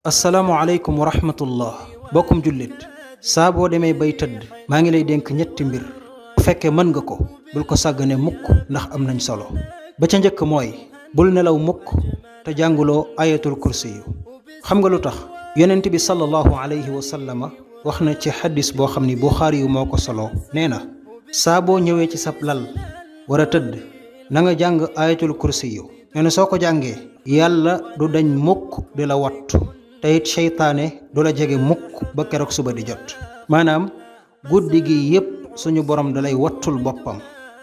asalaamualeykum wa rahmatullah bokkum jullit saa boo demee bay tëdd maa ngi lay dénk ñetti mbir bu fekkee mën nga ko bul ko sàggane mukk ndax am nañ solo ba ca njëkk mooy bul nelaw mukk te jànguloo ayatul kursi yu xam nga lu tax yonent bi sallallahu alayhi wa sallama wax na ci xaddis boo xam ni Buxaari yu moo ko solo nee na saa boo ñëwee ci sab lal war a tëdd na nga jàng ayatul kursi yu nee na soo ko jàngee yàlla du dañ mukk di la wattu te it seytaane du la jege mukk ba keroog suba di jot maanaam guddi gi yépp suñu borom da lay wattul boppam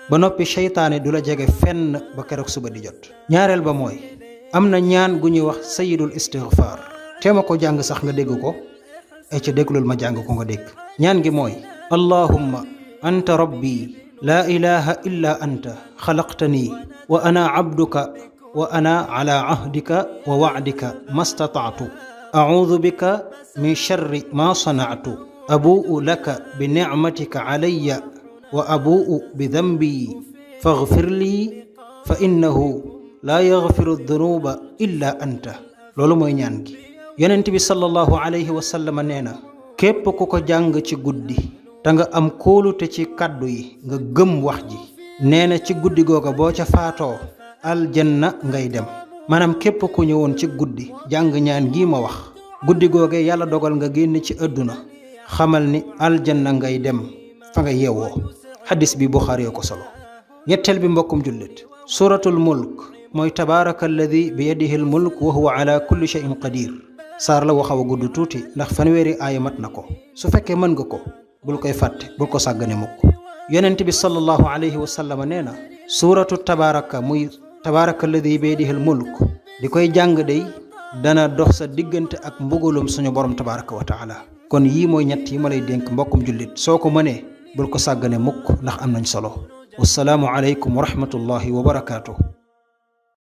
ba noppi seytaane du la jege fenn ba keroog suba di jot ñaareel ba mooy am na ñaan gu ñuy wax sayidul istighfar teema ko jàng sax nga dégg ko ay ca déglul ma jàng ko nga dégg ñaan gi mooy allahumma anta rabbi laa ilaha illa anta xalaqtani wa ana abduka wa ana ala ahdika wa wa'dika mastataatu أعوذ بك من شر ما صنعت أبوء لك بنعمتك علي وأبوء بذنبي فاغفر لي فإنه لا يغفر الذنوب إلا أنت loolu mooy ñaan gi yonent bi sallallahu alayhi wa sallam nee na képp ku ko jàng ci guddi te nga am kóolute ci kàddu yi nga gëm wax ji nee na ci guddi googa boo ca faatoo aljanna ngay dem maanaam képp ku ñëwoon ci guddi jàng ñaan gii ma wax guddi googe yàlla dogal nga génn ci àdduna xamal ni aljanna ngay dem fa nga yeewoo xaddis bi Buxaari ko solo ñetteel bi mbokkum jullit suratul mulk mooy tabaaraka alladi bi yadihi al mulk wa huwa ala kulli shay'in qadir saar la waxaw a gudd tuuti ndax fanweeri aaya mat na ko su fekkee mën nga ko bul koy fàtte bul ko sàggane mukk yonent bi sallallahu alayhi wa sallam nee na suratu tabaaraka muy tabaaraka alladi bi yadihi al mulk di koy jàng day dana dox sa diggante ak mbugalum suñu borom tabaaraka wa taala kon yii mooy ñett yi ma lay dénk mbokkum jullit soo ko mënee bul ko sàggane mukk ndax am nañ solo wassalaamu aleykum wa rahmatullahi wa barakaatu